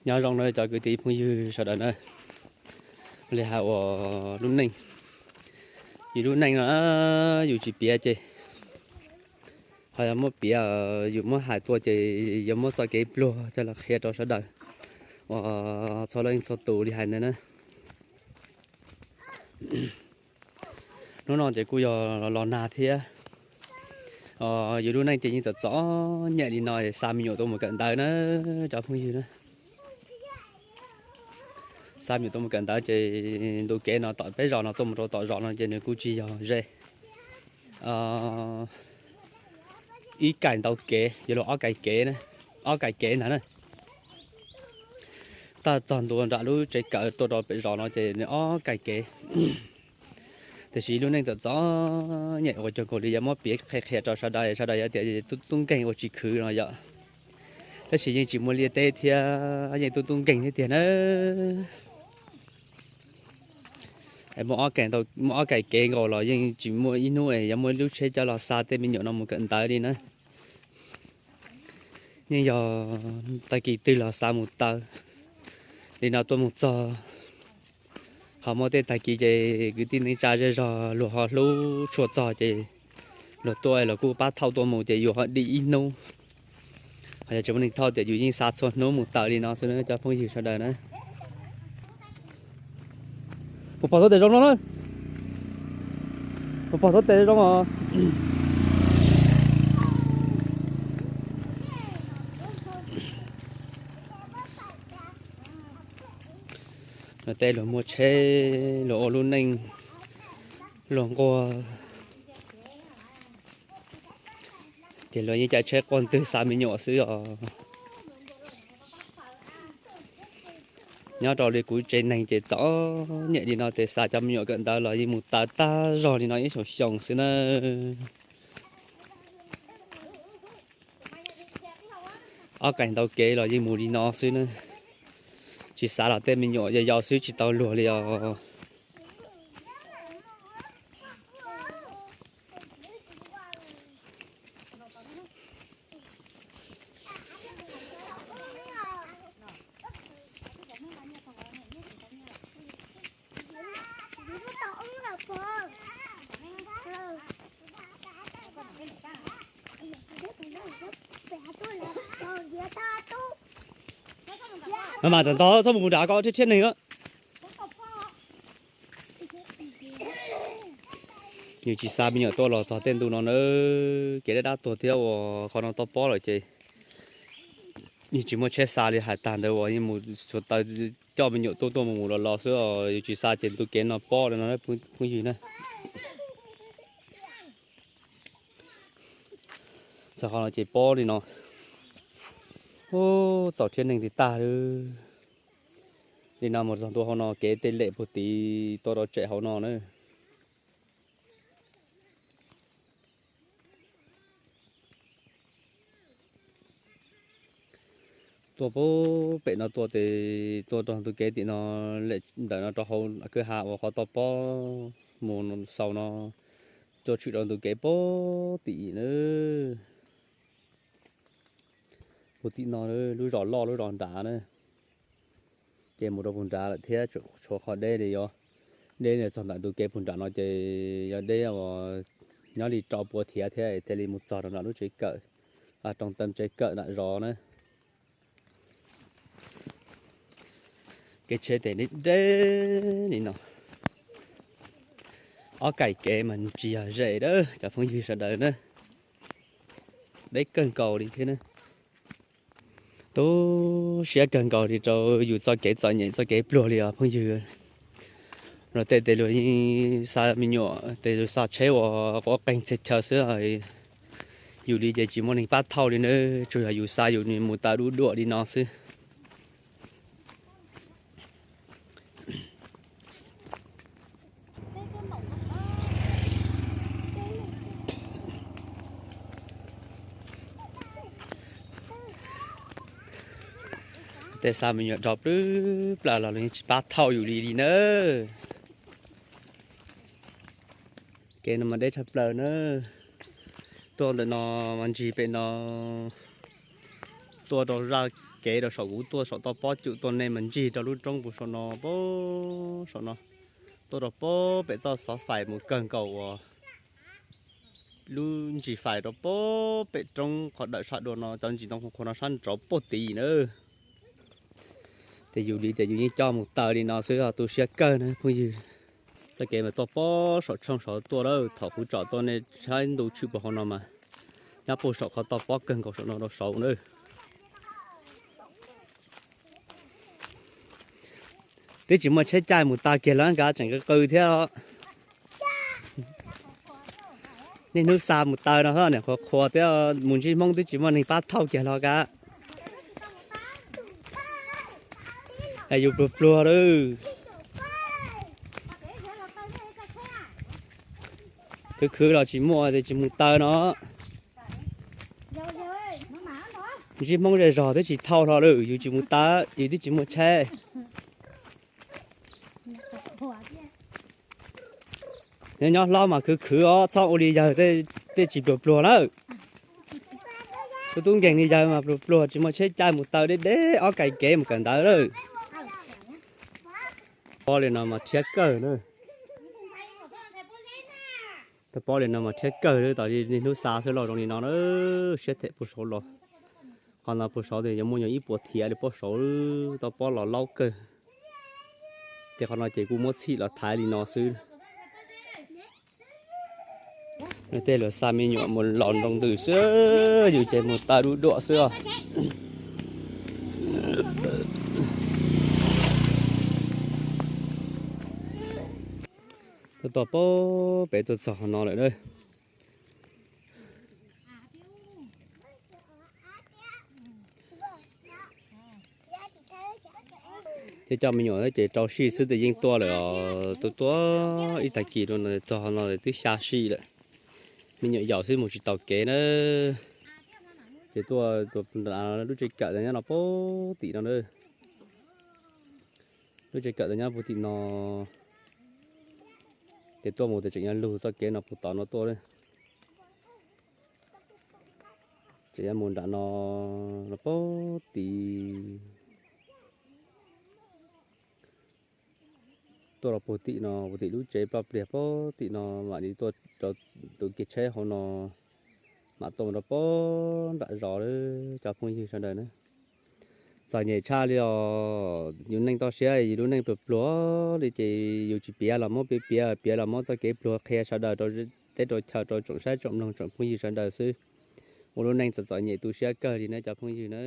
Nyob zoo na cov kwv tij phooj ywg sawv daws na, li hais uas lub neej, yus lub neej no yus tsis piav ces, ho yog muab piav, yus muab hais tuaj ces yuav muab txoj kev pluag coj los qhia rau sawv daws uas txhua leej txhua tus li hais ntawd na. Hnub no ces kuj yog los nag thiab. Yus lub neej ces yeej txom txom nyem li no, xa me nyuam tuaj mus kawm ntawv na cov phooj ywg na. Xa me nyuam tuaj mus kawm ntawv ces ntu kev no tom peb zos no tuaj mus rau tom zos no ces nws kuj tsis yog ze ib kaim ntau kev, yuav luag ob kaim kev, ob kaim kev ntag na. Txog ntua nram lub tsev kawm tuaj rau pem zos no ces nws ob kaim kev. Tiam sis lub neej txom txom nyem ua cuag nkaus li yuav muab piav qhia qhia rau sawv daws, sawv daws yuav tias tub tub nkeeg ua tsis khwv no yom. Tab sis yeej tsis muaj liaj teb thiab, yeej tub tub nkeeg thiab tiag na. Muaj ob kaim kev nkaus los yeej tsis muaj ib hnub yuav muaj lub tsheb coj los xa tej me nyuam no mus kawm ntawv li na. Yeej yog tag kis twg los xa mus taw li no tuaj mus txog. Ho muaj tej tag kis ces kwv tij neej tsa zej zog luag ho hlub tshua txog ces luag tuaj los kuj pab thauj tuaj mus ces yus ho dim ib hnub. Ho yog tsis muaj neeg thauj tias yus yeej xa txhua hnub mus taw li no xwb na cov phooj ywg sawv daws na. Puas pom tuab tes zoo no na? Puas pom tuab tes zoo os? Tej luag muaj tsheb, luag ua lub neej, luag nquag, ces luag yeej caij tsheb quaj ntwg xa me nyuam xwb os. Nyob rau li kuv tsev neeg ces txom nyem li no ces xa cov me nyuam kawm ntawv los yeej mus taw tag zog li no ib xyoos xyoo xwb na. Ob kaim ntau kev los yeej mus li no xwb na. Tsis xav los tej me nyuam yau yau xwb tsis tau luag li os. Mas mas txog ntog txhob mus nrad ko thiab thiab neeg. Yeej tsis xa me nyuam tuaj los txog tej ntu no na, kev dab dab tuag thiab uas qhov no toj pob lawm ces yeej tsis muaj tsheb xa li hais tag ntawd uas yeej mus tsuas taw coj me nyuam tuaj tuaj mus mus los los xwb os. Yus tsis xa ces ntu kev no pob li no phooj ywg na. Txog qhov no ces pob li no, txaus thiab neeg tib tag li. Li no mus txog ntua hauv no kev tej lem puag tid tuaj rau tsem hauv no na. Tuaj puag pem no tuaj tes tuaj rau ntu kev tim no, lem ntawm no rau hauv kwj ha uas qhov toj pob mus xaus no, tuaj tshwm rau ntu kev puag tim na. Puag tim no lub zos loj lub zos nrad na, ces mus rau puag nrad lawm thiab, tshuav qhov deb li os. Deb txog ntawm ntu kev puag nram no ces yog deb uas nyob li rau puav thiav thiab thiaj li mus txog rau nram lub tsev kawm, rau tom tsev kawm nram zos na. Kev tsheb tes deb deb li no, ob kaim kev mas tsis yog ze dab cov phooj ywg sawv daws na. Deb kawg nkaus li thiab na. Tu siab kawg nkaus li rau yus txoj kev txom nyem txoj kev pluag li os phooj ywg. Los tej tes luag yeej xa me nyuam tes luag xa tsheb uas quav qeeg txhia chaw xwb. Yus li ces tsis muaj neeg pab thauj li na, tsuas yog yus xa yus mus taw dub duam li no xwb. Tej xa me nyuam dhau plwb plaws los luag yeej tsis pab thauj yus li li nawb. Kev no mas deb tshaj plaws na. Tuaj ntawm no mas ntsis pem no Tuaj rau zaj kev rau saum kuv tuaj saum toj pob cum tuaj nej mas ncig rau lub roob puag saum no, puag saum no, tuaj rau puag pem txoj xov fais mus kawg nkaus uas lub ntsis fais rau puag pem roob qhov dawm sab dua no, cov ntsis ntoo qhuav qhuav no sab nraud puag tid na. Ces yus li ces yus yeej coj mus taw li no xwb, tu siab kawg na phooj ywg. Txoj kev mas tuaj puag saum tshooj saud tuaj lawm, thaum kuv tsom tuaj nej saib ntu tshwm puag hauv no mas nyob puag saum qhov toj pob kawg nkaus saum no rau saud na. Twb tsis muaj tsheb caij mus taw kiag los kav tseem qw qw thiab. Niaj hnub xa mus taw no niam qhuav qhuav thiab, mus ntsib Hmoob twb tsis muaj neeg pab thauj kiag los kav. Es yus pluag pluag lawm. Khwv khwv los tsis muaj ces tsis mus taw no. Ntsib Hmoob zej zog twb tsis thauj hlo lawm, yus tsis mus taw, yus twb tsis muaj tsheb. Nyob nyob hlob mas khwv khwv os, txhob ua li yawg tej tsis pluag pluag lawm. Tus tub nkeeg li yawg mas pluag pluag tsis muaj tsheb caij mus taw deb deb ob kais kev mus kawm ntawv lawm. Pob li no mas rhiab kawg na. Tau pob li no mas rhiab kawg, tos niaj hnub xa xwb los zoo li no na. Siab them puag saud los, qhov no puag saud ces yuav muaj nyuag ib puas thiav li puag saud, tau pob los laub kawg. Ces qhov no ces kuj muab txhij los thaiv li no xwb. Tej luag xa me nyuam mus los nroo ntws xwb, yus ces mus taw dub duam xwb os. Tuaj tau pob pem tuaj txog qhov no lawm na. Ces coj me nyuam ces rau sij xwb ces yeej tuaj lawm os, tuaj tuaj ib tag kis rau no txog no twb xya sij lawm. Me nyuam yaus xwb mus tsis taus kev na. Ces tuaj lub tsev kawm nyob no puag tim no na. Lub tsev kawm nyob puag tim no. Ces tuaj mus ces tseem yuav lug txoj kev no puag tom no tuaj. Tseem yuav mus nram no, no puag tim. Tuaj los puag tim no, puag tim lub tsev ploj pliag puag tim no mam li tuaj rau tus kiag tsheb hauv no, mam tuaj mus rau puag nram zos lawm cov phooj ywg sawv daws na. Txom nyem tshaj li os, yus neej toj siab yus lub neej pluag pluag li ces yus tsis piav los muab piav piav, piav los muab txoj kev pluag qhia sawv daws rau teb rau chaw rau tsoom saib tsoom mloog tsoom phooj ywg sawv daws xwb. Ua lub neej txom txom nyem tu siab kawg li na cov phooj ywg na.